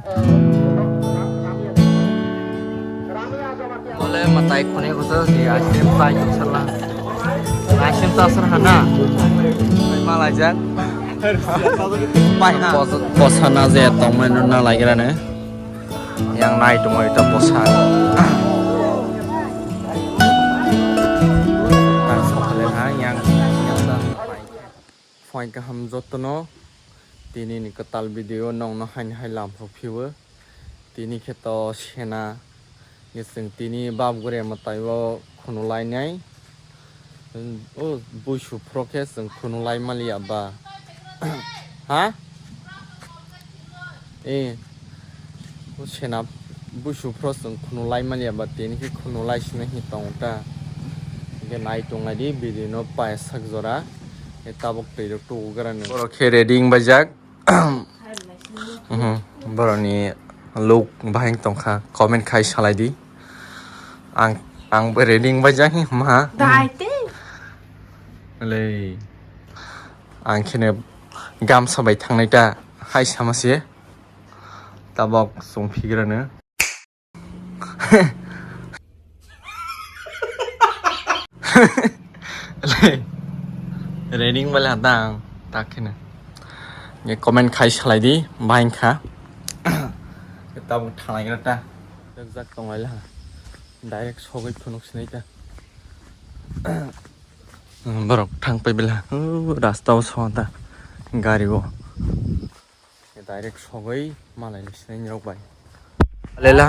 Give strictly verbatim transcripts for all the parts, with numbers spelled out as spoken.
Ole matai khone kotor si ice cream chai kotor la. Ice cream chasar hana. Malai jak. Pai ha. Bosana je tongmai no na lagira ne. Yang nai tongmai ta bosa. Tang sokale ha yang yang ta. Phai kaham jotono, tini ni kwtal video nongno haini hai lam phro phiyo. Tini khe to sena ni chwng tini bab gure mwtai o khunu lainai. O buisu phro khe chwng khunu lai maliya ba. Ha? Eh, o sena buisu phro chwng khunu lai maliya ba, tini khe khunu lai sina hi tongo ta. Hingke nai tong lai di, bidi no paya sak jora. E tabok twi rok tubu gra ni. Borok khe ready wng bai jak. Mhm. Borok ni look bahai wng tong kha, comment khai salai di. Ang, ang bo ready wng bai jak hi ma. Dai te. Le. Ang khene gamsa bai thangnai ta hai sama se. Tabok chwng phigrano. Reading bale hatang tak kheno. Nge comment khai salai di, bahai kha. Tabuk thanglai ta. Jak jak tong lai la. Direct sogwi phunuk sinai ta. Borok thang pai bela. Rasta o song ta. Gari o. Direct sogwi malai ni sinai rok bai. Lela.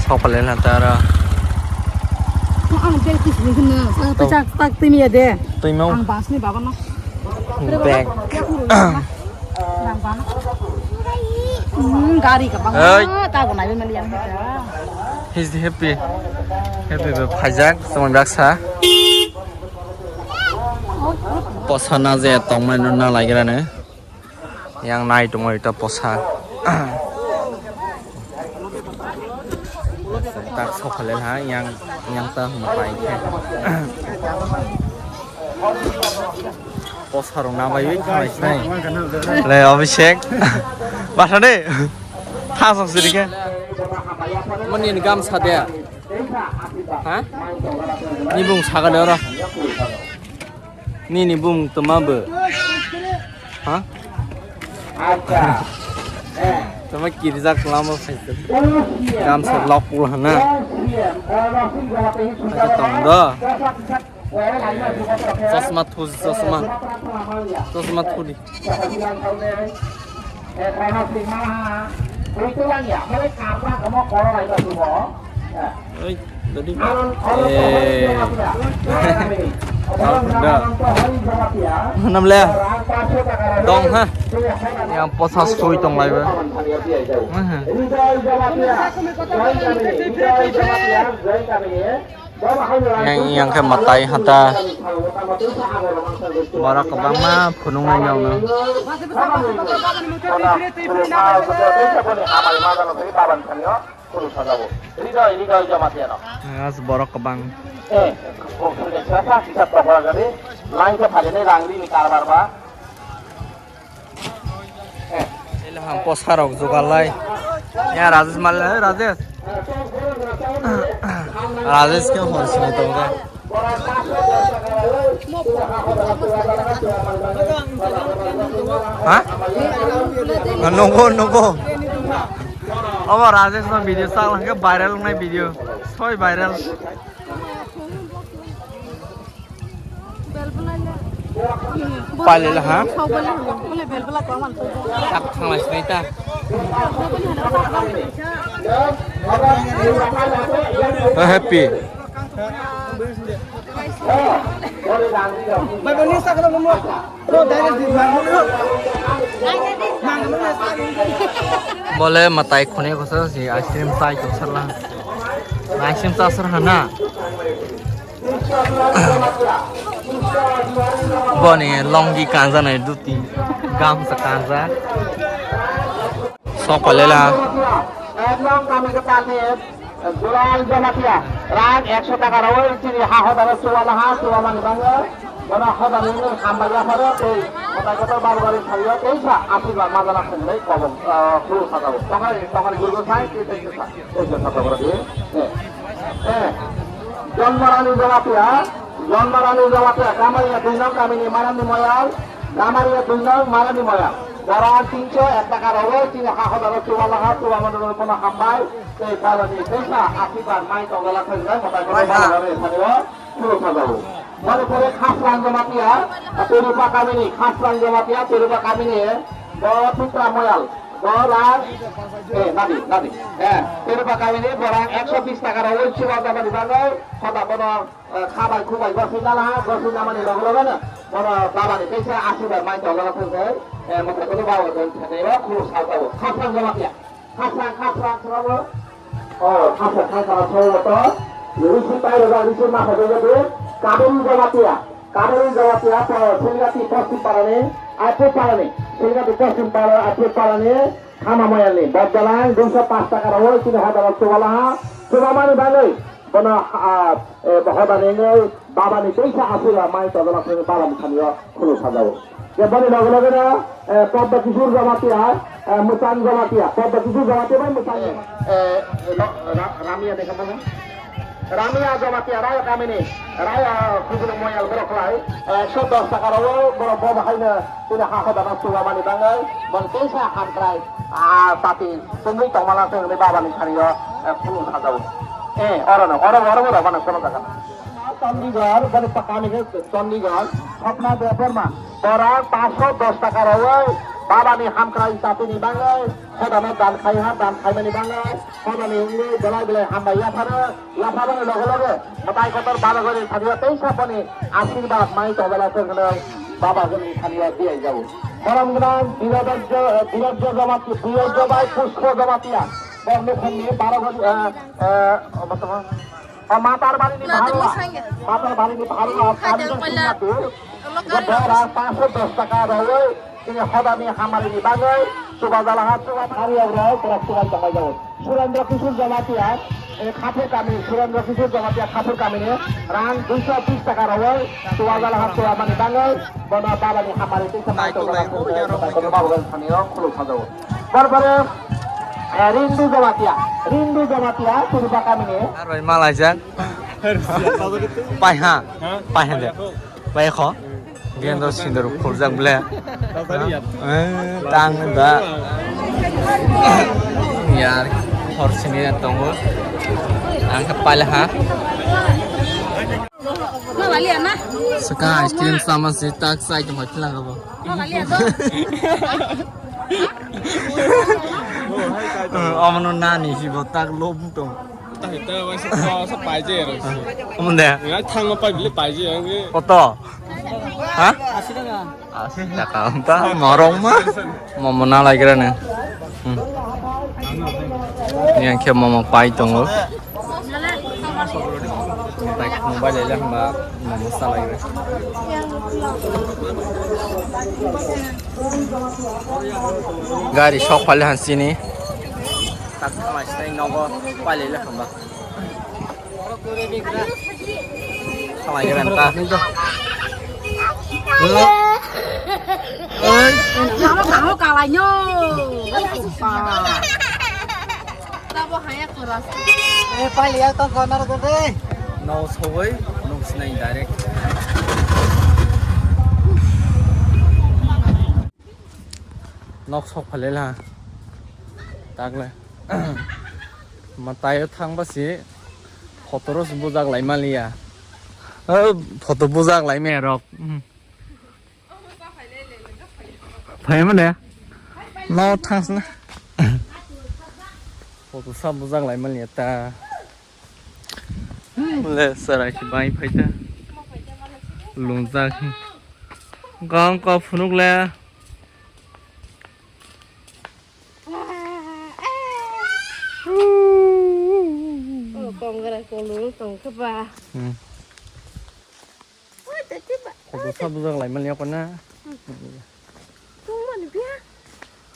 Sopa lela tara. Ang tel kis ni guna. Sa tak tak timi ya de. Tui mau. Ang bas ni baba no. Bag. Nang bana. Hmm, gari ka bang. Oi. Ta bo nai mali yang ta. He's happy. Happy ba phajak, semua biasa. Posana je tongmai no na lagira ne. Yang nai tongmai ta posa. Tak sokale ha, yang, yang ta mapai khe. Posa rok na bai wi khamai sinai. Le Abhishek. Basa de. Tha sok siri khe. Mani ni gam sa de. Ha? Ni bung saga de ora. Nini bumung toma bo. Ha? Toma kirijak lama phaikhe. Gamsa lok pula hana. Tong do. Chosma thuji, chosma. Chosma thudi. Oi, dadi. Eh. Tau da. Manam le. Dong ha. Yang posa sui tong lai ba. Aha. Yang, yang khe matai hata. Borok kwbangma phunuknai nokno. As borok kwbang. Line khe phainai rang rini karbar ba. Ilham posarok jugalai. Ya Rajesh Malla, hey Rajesh. Rajesh khe hor sini tongo. Ha? Nogo, nogo. Obo Rajesh no video sa lang khe viral wngnai video. Soi viral. Pailele ha? Tak thanglai sinai ta. Happy. Bole matai khone kosa si ice cream chai kosa la. Ice cream chasar hana. Boni longi kanjanai duti gamsa kanja. Sok palela. Ekdom kami ke tani, Jurai Jamatia, rang ekso taka rawi chini ha hodaro chuwala ha, chuwala ni bango, bono hodaro ni hambai ya horo, tei Kotor Balugari thaio teisa asirwad majana khenai kobong, ah, khulu sajao. Tongari, tongari gurgo sai, tei, tei, tei, tei, tei, tei, tei, tei, eh, eh. Jonmarani Jamatia, Jonmarani Jamatia, Gamaria dui nong kamini Marani Moyal, Gamaria dui nong Marani Moyal. Borok tinso ek taka rogo, tini ha hodaro chuba laha, chuba mano bono hambai, tei saloni teisa asirwad mai tongla khenai, motai kotor Balugari thaio. Khulu sajao. Boni pore Khasrang Jamatia, Terupa kamini Khasrang Jamatia, Terupa kamini, bo Pitra Moyal, bo rang, eh, nadi, nadi. Eh, Terupa kamini bo rang ekso bis taka rogwi chuba jabani bagwi, hoda bono, eh, khabai khubai goswi nala, goswi namani logo logo no, bono babani teisa asirwad mai tongla thangwi, eh, mokhe kono bawa don thangwi khulu sajao. Khasrang Jamatia. Khasrang, khasrang, khasrang, oh, khasrang, khasrang, khasrang, to. Risi pai rega, risi ma hodo hodo. Kaberi Jamatia, Kaberi Jamatia, to, Silgati Poschim Parani, Aipur Parani, Silgati Poschim Para, Aipur Parani, Khama Moyalni, Bobdalang, duiso pas taka rogwi, tini hodaro chuba laha, chuba mani bagwi, bono, ah, eh, hodani wngwi, babani teisa asirwad mai tongla, babani thanio khulu sajao. Keboni loge loge no, eh, Padma Kishore Jamatia, eh, Mwchang Jamatia, Padma Kishore Jamatia bai Mwchang Jamatia. Eh, eh, no, Ra-, Ramia de kamana? Ramia Jamatia, Raya kamini, Raya Khujurung Moyal borok khlai, eh, ekso dos taka rogwi borok bo bahaino tini ha hodano chuba mani bagwi, boni teisa hamkrai, ah, tati chumui tongmana tongni babani thanio, eh, khulu sajao. Eh, oro no, oro, oro, oro, mano kono jaga. Chandigarh, bani pakani ke Chandigarh, Swapna Debbarma. Borok paanch sho dos taka rogwi babani hamkrai chapini bagwi hodano dan khai ha, dan khaimani bagwi hodani wngwi belai belai hambai yapharo, yaphabani loge loge mwtai kotor Balugari thanio teisa boni asirwad mai tongla thangwi baba gwnwi thanio tiyai jago. Borom gwnang Birajya, Birajya Jamatia, Birajya bai Pushpa Jamatia. Bor nukhungni baro gwnwi, eh, eh, obo tamo. O Matar Barini Bharwa, Matar Barini Bharwa, Kami Singnathur, Bora paanch sho dos taka rogwi, tini hodani hamarini bagwi, chuba jala ha, chuba phariya rok, borok chuba tongbai jago. Surendra Kishore Jamatia, eh, Khapur Kami, Surendra Kishore Jamatia, Khapur Kamini, rang duiso bis taka rogwi, chuba jala ha, chuba mani bagwi, bono babani hamari tisa mai tongbai jago, khuluk sajao. Bor bore, eh, Rindu Jamatia, Rindu Jamatia, Terupa Kamini. Arwai malaijak. Pai ha. Pai ha de. Pai kho. Gendro sindor khurjak ble. Eh, tang da. Yar, hor sini tongo. Ang ke pala ha. Saka ice cream sama si tak sai to makhila bo. Omono nani si bo tak lo butong. Tahita waisa sa paije ero. Omonde. Ya thangma pai bile paije ang. Koto? Ha? Asi taka. Asi taka. Unta morong ma. Momo na lagi rane. Hmm. Yang khe momo pai tongo. Pai mobile le hamba momo sa lagi rane. Gari sok pali hansini. Tak khamai sinai nogo pali le hamba. Khamai le benta. Oi. Kamu kamu kalanya. Tabo haya keras. Eh, pali ya to corner ko de. No sogoi, no sinai direct. Nok sok phalila. Takle. Matayo thangba si. Photo ro bujak lai maliya. Eh, photo bujak lai me rok. Hmm. Phai mane. No thangs na. Photo sa bujak lai maliya ta. Le sarai si bai phai ta. Lungjak. Gam ka phunuk le. Oh, kongrai kolung tong khe ba. Hmm. Oi, tete ba. Photo sa bujak lai maliya ko na. Hmm. Tong mani biya.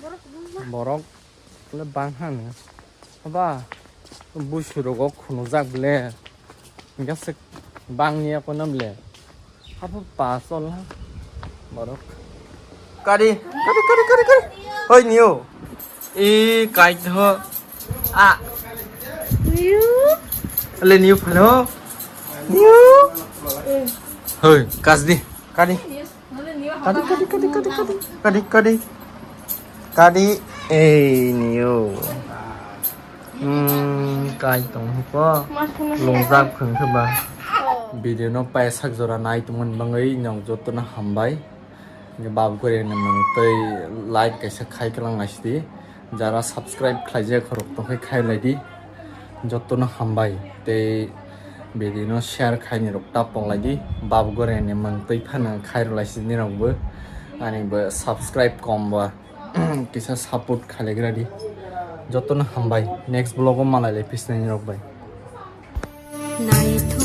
Borok bang ba. Borok le bang han. Haba. Busu rogo khunu jak ble. Gasik bang niya ko na ble. Hapo pa sol ha. Borok. Kari, kari, kari, kari, kari. Hoi, niyo. E, kai tho. A. Niyo. Le niyo phano. Niyo. Hoi, kasdi. Kari. Kari, kari, kari, kari, kari. Kari, kari. Kari, e, niyo. Hmm, kai tong ko. Lungjak khwng khe ba. Video no paisa jora nai tongmani bagwi nong jotono hambai. Hingke Babu Goreng ni mung tei like kaisa khai kwlang naisidi. Jara subscribe khlaijak rok tongkhe khai laidi. Jotono hambai tei video no share khaini rok tapok laidi. Babu Goreng ni mung tei phano khai rwlaisidi nirokbo. Ani bo subscribe kom ba kisa support khlaigradi. Jotono hambai. Next vlog o malai lai phisnai nirok bai. Naithok